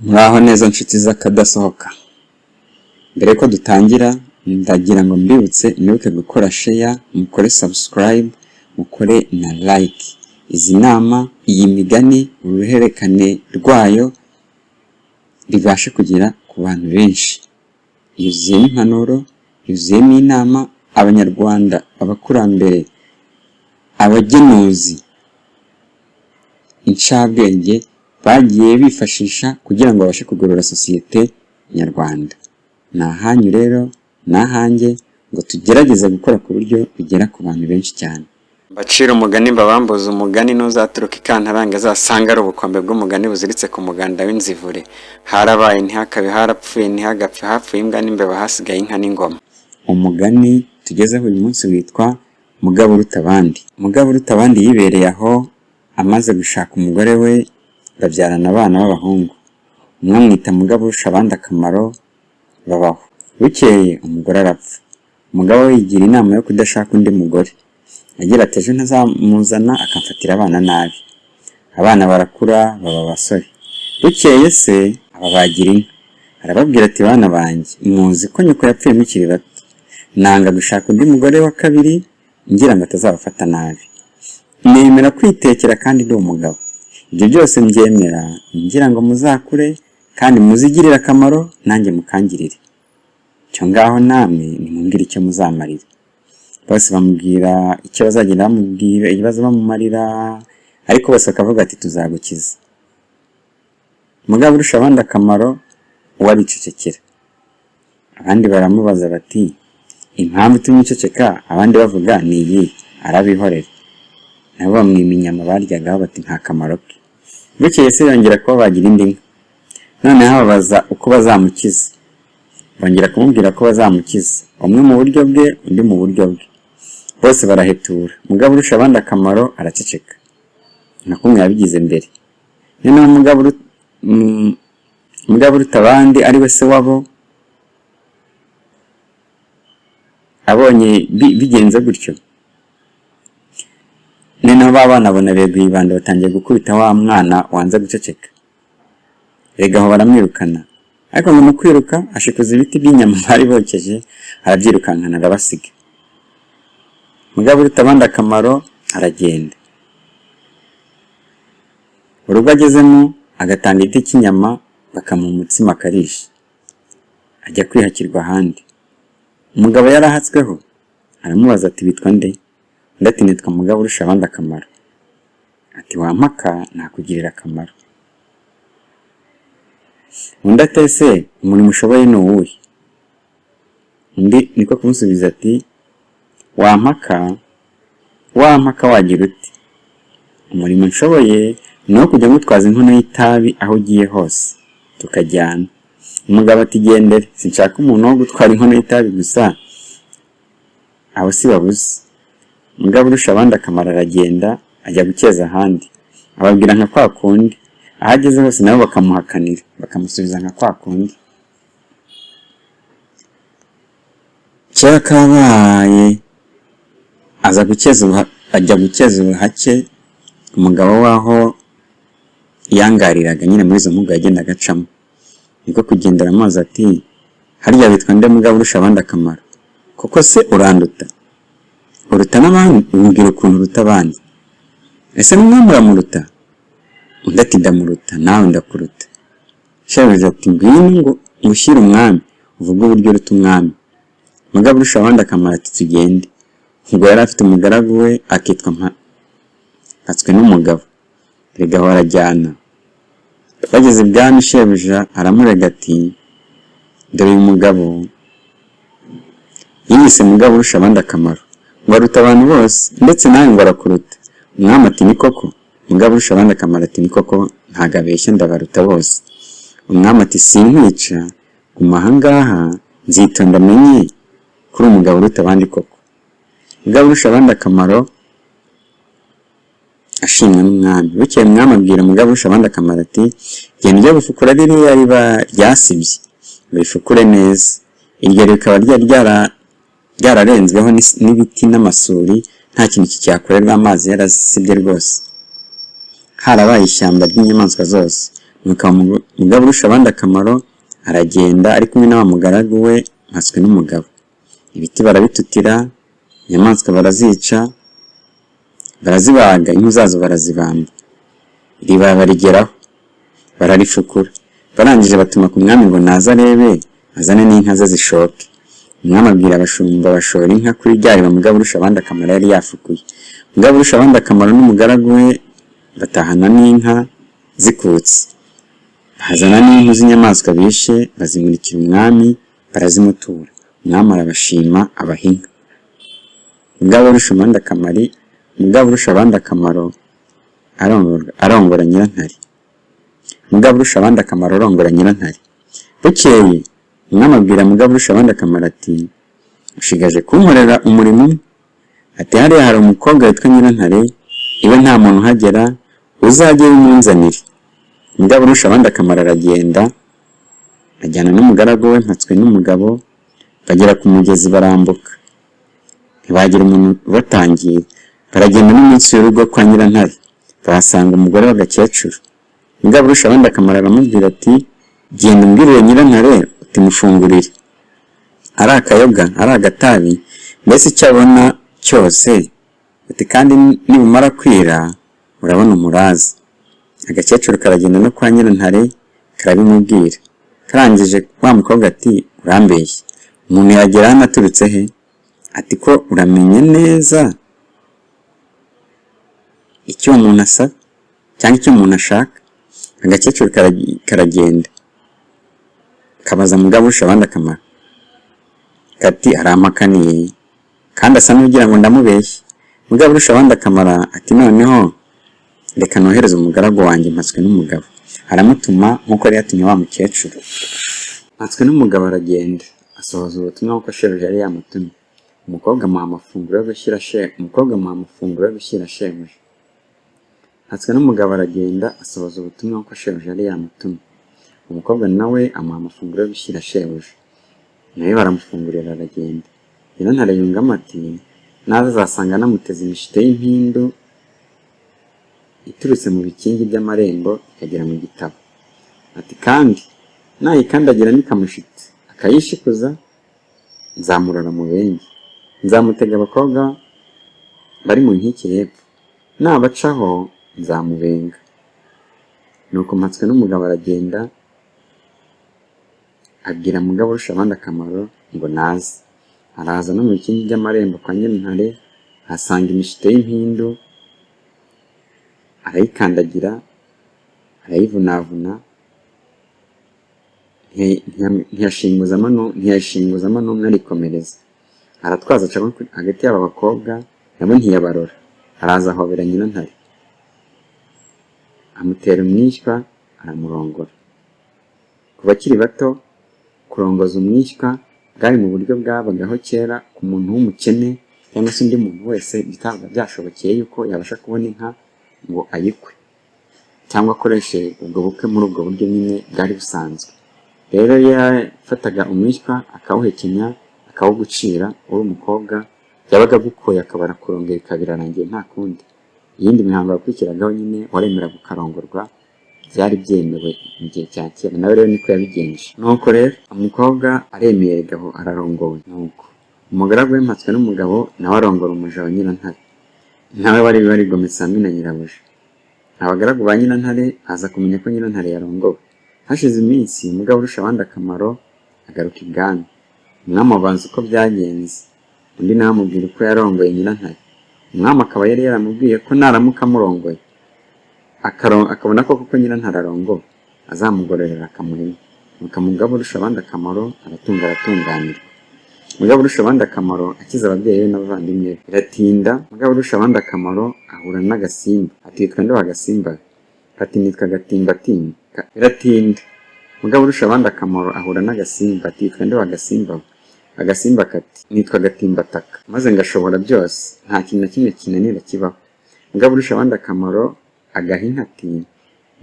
Muraho neza nshuti z'akadasohoka. Mbere yuko dutangira ndagira ngo mbibutse mwibuke gukora share, mukore subscribe, mukore na like. Izi nama, iyi migani, uruhererekane rwayo bibashe kugera ku bantu benshi. Yuzuyemo impanuro, yuzuyemo inama, Abanyarwanda, abakurambere, abagenuzi, incabwenge bagiye bifashisha kugira ngo babashe kugorora sosiyete nyarwanda. Ni ahanyu rero, ni ahanjye ngo tugerageze gukora ku buryo bigera ku bantu benshi cyane. Mbacire umugani mbabambuze umugani, n'uzaturuka i Kantarange azasanga ari ubukombe bw'umugani buziritse ku muganda w'inzivure. Harabaye ntihakabe, harapfuye ntihagapfe, hapfuye imbwa n'imbeba, hasigaye inka n'ingoma. Umugani tugezeho uyu munsi witwa Mugabo uruta abandi. Mugabo uruta abandi yibereye aho amaze gushaka umugore we, babyarana abana b'abahungu. Umwe amwita Mugabo urusha abandi akamaro, babaho. Bukeye umugore arapfa. Umugabo we yigira inama yo kudashaka undi mugore. Agira ati ejo ntazamuzana akamfatira abana nabi. Abana barakura baba abasore. Bukeye se ababagira inka. Arababwira ati bana banjye, muzi ko nyoko yapfuye mukiri bato. Nanga gushaka undi mugore wa kabiri ngira ngo atazabafata nabi. Nemera kwitekera kandi ndi umugabo. Ibyo byose mbyemera ngira ngo muzakure kandi muzigirire akamaro nanjye mukangirire. Cyo ngaho namwe nimumbwire icyo muzamarira. Bose bamubwira icyo bazagenda bamubwira, ibibazo bamumarira, ariko bose bakavuga ati tuzagukiza. Mugabo urusha abandi akamaro uwo aricecekera. Abandi baramubaza bati impamvu itumye uceceka abandi bavuga ni iyi? Arabihorera. Nabo bamwima inyama baryagaho bati nta kamaro ke. Bukeye se yongera kubabagira indi nka. Noneho ababaza uko bazamukiza. Bongera kumubwira ko bazamukiza, umwe mu buryo bwe, undi mu buryo bwe. Bose barahetura. Mugabo urusha abandi akamaro araceceka. Nka kumwe yabigize mbere. Noneho mugabo uruta abandi ari we se wabo, abonye bigenze gutyo, noneho ba bana abona beguye ibando batangiye gukubita wa mwana wanze guceceka. Erega aho baramwirukana. Ariko ngo mu kwiruka ashikuza ibiti by'inyama bari bokeje, arabyirukankana arabasiga. Mugabo uruta abandi akamaro aragenda. Urugo agezemo agatanga igiti cy'inyama bakamuha umutsima akarisha. Ajya kwihakirwa ahandi. Umugabo yari ahatsweho aramubaza ati witwa nde? Undi ati nitwa Mugabo urusha abandi akamaro. Ati wampaka nakugirira akamaro. Undi ati ese umurimo ushoboye ni uwuhe? Undi niko kumusubiza ati wampaka, wampaka wagira ute? Umurimo nshoboye ni uwo kujya ngutwaza inkono y'itabi aho ugiye hose tukajyana. Umugabo ati gendere, sinshaka umuntu wo gutwara inkono y'itabi gusa, abo si babuze. Mugabo urusha abandi akamaro aragenda ajya gukeza ahandi, ababwira nka kwa kundi, aho ageze hose nabo bakamuhakanira, bakamusubiza nka kwa kundi. Kera kabaye aza gukeza ajya gukeza ubuhake, umugabo w'aho yangariraga nyine muri izo mpugu yagendaga acamo. Niko kugendera amazi ati harya witwa nde mugabo urusha abandi akamaro? Koko se uranduta? Uruta n'abandi? Umbwira ukuntu uruta abandi. Ese n'umwami uramuruta? Undi ati ndamuruta, nawe ndakuruta. Shebuja ati ngwino ngo ngushyire umwami, uvuge uburyo uruta umwami. Mugabo urusha abandi akamaro ati tugende. Ubwo yari afite umugaragu we akitwa Mpatswe n'umugabo. Erega barajyana. Bageze ibwami shebuja aramurega ati dore uyu mugabo yiyise Mugabo urusha abandi akamaro, ngo aruta abantu bose, ndetse nawe ngo arakuruta. Umwami ati ni koko? Mugabo urusha abandi akamaro ati ni koko, ntago abeshya ndabaruta bose. Umwami ati sinkwica, guma aha ngaha nzitonda menye kuri umugabo uruta abandi koko. Mugabo urusha abandi akamaro ashimwa n'umwami. Bukeye umwami abwira Mugabo urusha abandi akamaro ati genda ujye gufukura ririya riba ryasibye, urifukure neza. Iryo rikaba ryari ryararenzweho n'ibiti n'amasuri, nta kintu kikihakorerwa, amazi yarasibye rwose. Harabaye ishyamba ry'inyamaswa zose. Nuko Mugaburushabandakamaro aragenda ari kumwe na wa mugaragu we Mpatswe n'umugabo. Ibiti barabitutira, inyamaswa barazica, barazibaga, impu zazo barazibamba. Iriba barigeraho, bararifukura. Barangije batuma ku mwami ngo naze arebe, azane n'inka ze zishoke. Umwami abwira abashumba bashora inka kuri rya riba Mugaburushabandakamaro yari yafukuye. Mugaburushabandakamaro n'umugaragu we batahana n'inka zikutse. Bazana n'impu z'inyamaswa bishe, bazimurikira umwami, barazimutura. Umwami arabashima, abaha inka. Mugaburushabandakamaro arongora Nyirantare. Mugaburushabandakamaro arongora Nyirantare. Bukeye umwami abwira Mugaburushabandakamaro ati: "Ushigaje kunkorera umurimo umwe." Ati: "Hariya hari umukobwa witwa Nyirantare, iwe nta muntu uhagera, uzajye umunzanire." Mugaburushabandakamaro aragenda, ajyana n'umugaragu we Mpatswe n'umugabo, bagera ku mugezi barambuka. Ntibagira umuntu ubatangira. Baragenda no munsi y'urugo kwa Nyirantare, bahasanga umugore w'agakecuru. Mugaburushabandakamaro aramubwira ati: "Genda umbwirire Nyirantare uti mufungurire. Ari akayoga, ari agatabi, mbese icyo abona cyose, uti kandi nibumara kwira urabona umuraza." Agakecuru karagenda no kwa Nyirantare karabimubwira. Karangije wa mukobwa ati: "Urambeshya, umuntu yagera hano aturutse he?" Ati: "Ko uramenye neza icyo uwo muntu asaba cyangwa icyo umuntu ashaka." Agakecuru karagenda kabaza Mugaburushabandakamaro kati: "Arampakaniye kandi asa n'ugira ngo ndamubeshye." Mugaburushabandakamaro ati: "Noneho reka nohereze umugaragu wanjye Mpatswe n'umugabo." Aramutuma nk'uko yari yatumye wa mukecuru. Mpatswe n'umugabo aragenda, asohoza ubutumwa nk'uko shebuja yari yamutumye. Umukobwa amuha amafunguro yo gushyira shebuja. Mpatswe n'umugabo aragenda, asohoza ubutumwa nk'uko shebuja yari yamutumye. Umukobwa nawe amuha amafunguro yo gushyira shebuja, nawe baramufungurira aragenda. Nyirantare yungamo ati: "Naza azasanga namuteze imishito y'impindu iturutse mu bikingi by'amarembo ikagera mu gitabo." Ati: "Kandi nayikandagira nikamushitse akayishikuza, nzamurora mu benge. Nzamutega abakobwa bari mu nkike hepfo, nabacaho nzamubenga." Nuko Mpatswe n'umugabo aragenda, abwira Mugaburushabandakamaro ngo naze. Araza no mu bikingi by'amarembo kwa Nyirantare, ahasanga imishito y'impindu, arayikandagira, arayivunavuna, ntiyashinguzamo n'umwe, arikomereza. Aratwaza, aca hagati y'aba bakobwa, nabo ntiyabarora. Araza ahobera Nyirantare, amutera umwishywa, aramurongora. Ku bakiri bato, kurongoza umwishywa bwari mu buryo bwabagaho kera ku muntu w'umukene cyangwa se undi muntu wese bitabaga byashobokeye yuko yabasha kubona inka ngo ayikwe cyangwa akoreshe ubwo bukwe muri ubwo buryo nyine bwari busanzwe. Rero yafataga umwishywa akawuhekenya, akawugucira uri umukobwa, yabaga agukoye akaba arakurongeye, bikaba birarangiye, nta kundi. Iyindi mihango yakurikiragaho nyine waremeraga ukarongorwa, byari byemewe mu gihe cya kera. Nawe rero niko yabigenje. Nuko rero umukobwa aremeye aho ararongowe. Nuko umugaragu we Mpatswe n'umugabo nawe arongora umuja wa Nyirantare, nawe wari warigometse hamwe na nyirabuja. Abagaragu ba Nyirantare baza kumenya ko Nyirantare yarongowe. Hashize iminsi, Mugaburushabandakamaro agaruka ibwami. Umwami abaza uko byagenze, undi nawe amubwira uko yarongoye Nyirantare. Umwami akaba yari yaramubwiye ko naramuka amurongoye, akabona ko koko Nyirantare arongowe, azamugororera akamuha inka. Nuko Mugaburushabandakamaro aratunga, aratunganirwa. Mugaburushabandakamaro akiza ababyeyi be n'abavandimwe be. Biratinda, Mugaburushabandakamaro ahura n'agasimba. Ati: "Witwa nde wa gasimba we?" Ati: "Nitwa Gatimbatimba." Biratinda, Mugaburushabandakamaro ahura n'agasimba. Ati: "Witwa nde wa gasimba we?" Agasimba kati: "Nitwa Gatimbataka, maze ngashobora byose, nta kintu na kimwe kinanira kibaho." Mugaburushabandakamaro agaha inka ati: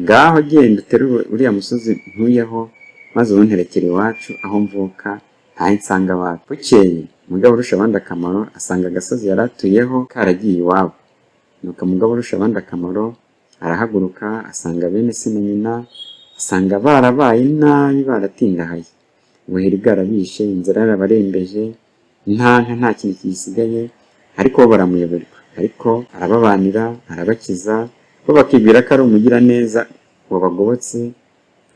"Ngaho genda uterure uriya musozi ntuyeho, maze uwunterekere iwacu aho mvuka, ntahe nsanga abacu." Bukeye Mugaburushabandakamaro asanga agasozi yari atuyeho karagiye iwabo. Nuko Mugaburushabandakamaro arahaguruka, asanga bene se na nyina, Asanga barabaye nabi, baratindahaye, ubuheri bwarabishe, inzara yarabarembeje, nta nka, nta kintu gisigaye, ariko bo baramuyoberwa. Ariko arababanira, arabakiza, bo bakibwira ko ari umugiraneza wabagobotse,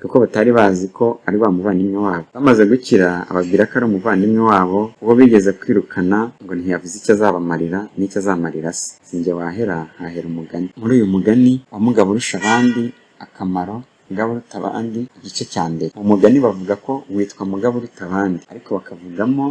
kuko batari bazi ko ari wa muvandimwe wabo. Bamaze gukira, ababwira ko ari umuvandimwe wabo uwo bigeze kwirukana, ngo ntiyavuze icyo azabamarira n'icyo azamarira se. Sinjye wahera, hahera umugani. Muri uyu mugani wa Mugabo Urusha Abandi Akamaro, Mugabo Uruta Abandi, igice cya mbere, umugani bavuga ko witwa Mugabo Uruta Abandi, ariko bakavugamo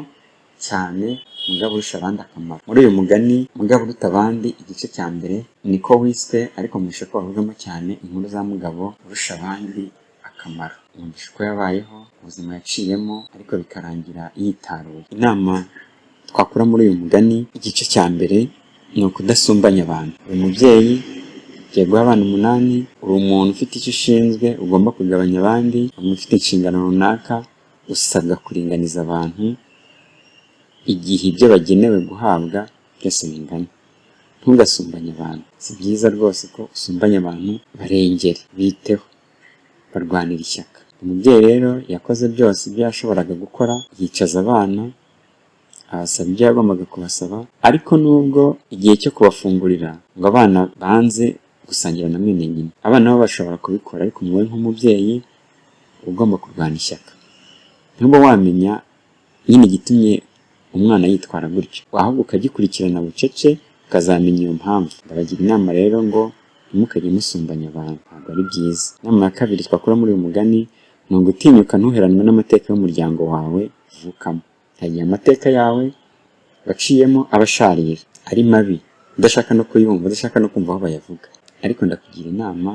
cyane Mugabo Urusha Abandi Akamaro. Muri uyu mugani Mugabo Uruta Abandi, igice cya mbere niko wiswe, ariko mwumvishe ko bavugamo cyane inkuru za Mugabo Urusha Abandi Akamaro. Mwumvishe uko yabayeho, ubuzima yaciyemo, ariko bikarangira yitaruye. Inama twakura muri uyu mugani, igice cya mbere, ni ukudasumbanya abantu. Uyu mubyeyi ugiye guha abana umunani, uri umuntu ufite icyo ushinzwe, ugomba kugabanya abandi, umuntu ufite inshingano runaka, usabwa kuringaniza abantu igihe ibyo bagenewe guhabwa byose bingana. Ntugasumbanye abantu, si byiza rwose ko usumbanya abantu. Barengere, biteho, barwanira ishyaka. Umubyeyi rero yakoze byose ibyo yashoboraga gukora, yicaza abana, abasaba ibyo yagombaga kubasaba, ariko nubwo igihe cyo kubafungurira ngo abana banze gusangira na mwene nyina. Abana bo bashobora kubikora, ariko wowe nk'umubyeyi ugomba kurwana ishyaka. Ntuba wamenya nyine igitumye umwana yitwara gutyo, ahubwo ukagikurikirana bucece, ukazamenya iyo mpamvu. Ndabagira inama rero ngo ntimukajye musumbanya abantu, ntabwo ari byiza. Inama ya kabiri twakura muri uyu mugani ni ugutinyuka ntuheranwe n'amateka y'umuryango wawe uvukamo. Hari igihe amateka yawe waciyemo aba asharira, ari mabi, udashaka no kuyumva, udashaka no kumva aho bayavuga, ariko ndakugira inama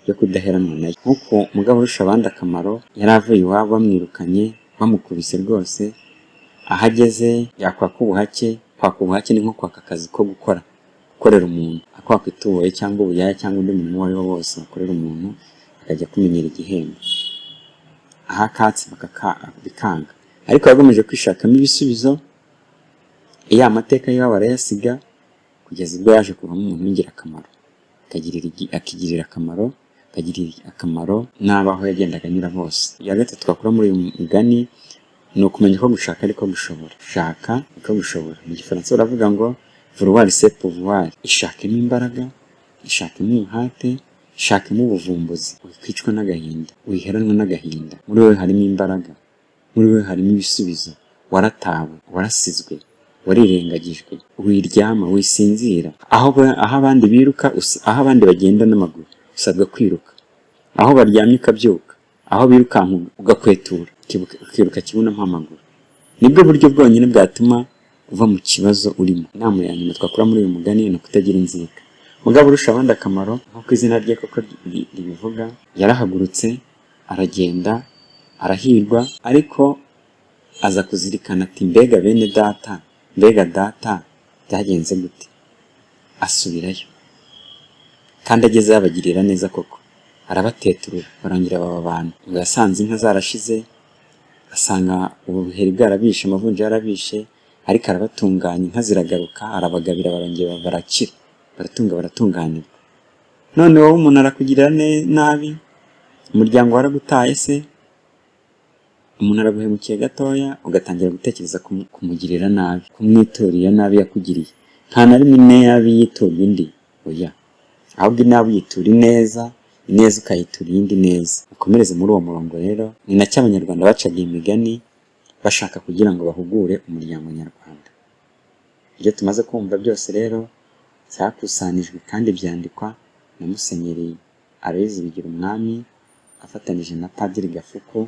yo kudaheranwa nayo. Nk'uko Mugabo Urusha Abandi Akamaro yari avuye iwabo bamwirukanye, bamukubise rwose, aho ageze yakwaka ubuhake. Kwaka ubuhake ni nko kwaka akazi ko gukora, gukorera umuntu, akwaka itubuye cyangwa ubuyaya cyangwa undi murimo uwo ari wo wose wakorera umuntu, akajya kumenyera igihembo. Aho akatse bikanga, ariko yagomeje kwishakamo ibisubizo, iyo amateka y'iwabo arayasiga, kugeza ubwo yaje kuvamo umuntu w'ingirakamaro, akigirira akamaro, akagirira akamaro n'abaho yagendaga anyura bose. Iya gatatu twakura muri uyu mugani ni ukumenya ko gushaka ariko gushobora. Shaka niko gushobora. Mu Gifaransa baravuga ngo "Vouloir, c'est pouvoir." Ishakemo imbaraga, ishakemo umuhate, ishakemo ubuvumbuzi. Wikwicwa n'agahinda, wiheranwa n'agahinda. Muri wowe harimo imbaraga, muri wowe harimo ibisubizo. Waratawe, warasizwe, warirengagijwe. Wiryama, wisinzira. Aho abandi biruka, aho abandi bagenda n'amaguru, usabwa kwiruka. Aho baryamye ukabyuka, aho birukanka ugakwetura, ukiruka kibuno mpamaguru. Nibwo buryo bwonyine bwatuma uva mu kibazo urimo. Inama ya nyuma twakura muri uyu mugani ni ukutagira inzika. Mugabo Urusha Abandi Akamaro, nk'uko izina rye koko ribivuga, yarahagurutse aragenda, arahirwa, ariko aza kuzirikana ati: "Mbega bene data, mbega data, byagenze gute?" Asubirayo, kandi ageze yabagirira neza koko, arabateturura, barangira baba abantu. Ngo yasanze inka zarashize, asanga ubuheri bwarabishe, amavunja yarabishe, ariko arabatunganya, inka ziragaruka, arabagabira, barongera barakira, baratunga, baratunganirwa. None wowe umuntu arakugirira nabi, umuryango waragutaye se, umuntu araguhemukiye gatoya, ugatangira gutekereza kumugirira nabi, kumwitura iyo nabi yakugiriye. Nta na rimwe inabi yiturwa indi, oya, ahubwo inabi uyitura ineza, ineza ukayitura iyindi neza. Ukomereze muri uwo murongo rero. Ni nacyo Abanyarwanda bacaga imigani bashaka kugira ngo bahugure umuryango nyarwanda. Ibyo tumaze kumva byose rero byakusanijwe kandi byandikwa na Musenyeri Aloys Bigirumwami afatanije na Padiri Gafuku,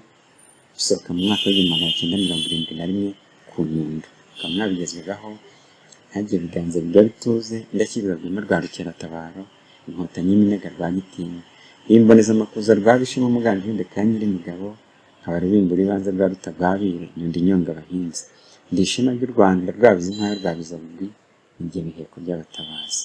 bisohoka mu mwaka w'1971 ku Nyundo. Bikaba mwabigezwagaho ntagiye biganza bigari ituze, Indashyikirwa Rwema rwa Rukeratabaro, Inkotanyi y'iminega rwa Gitinya, Imbonezamakuza rwa Bishema, Muganje w'Indeka ya Nyirimigabo, nkaba Rubimbura ibanze rwa Rutagwabira, Nyundo inyonga abahinzi. Ndi ishema ry'u Rwanda, Rwabize inka rwa Bizabugwi, nijye biheko by'abatabazi.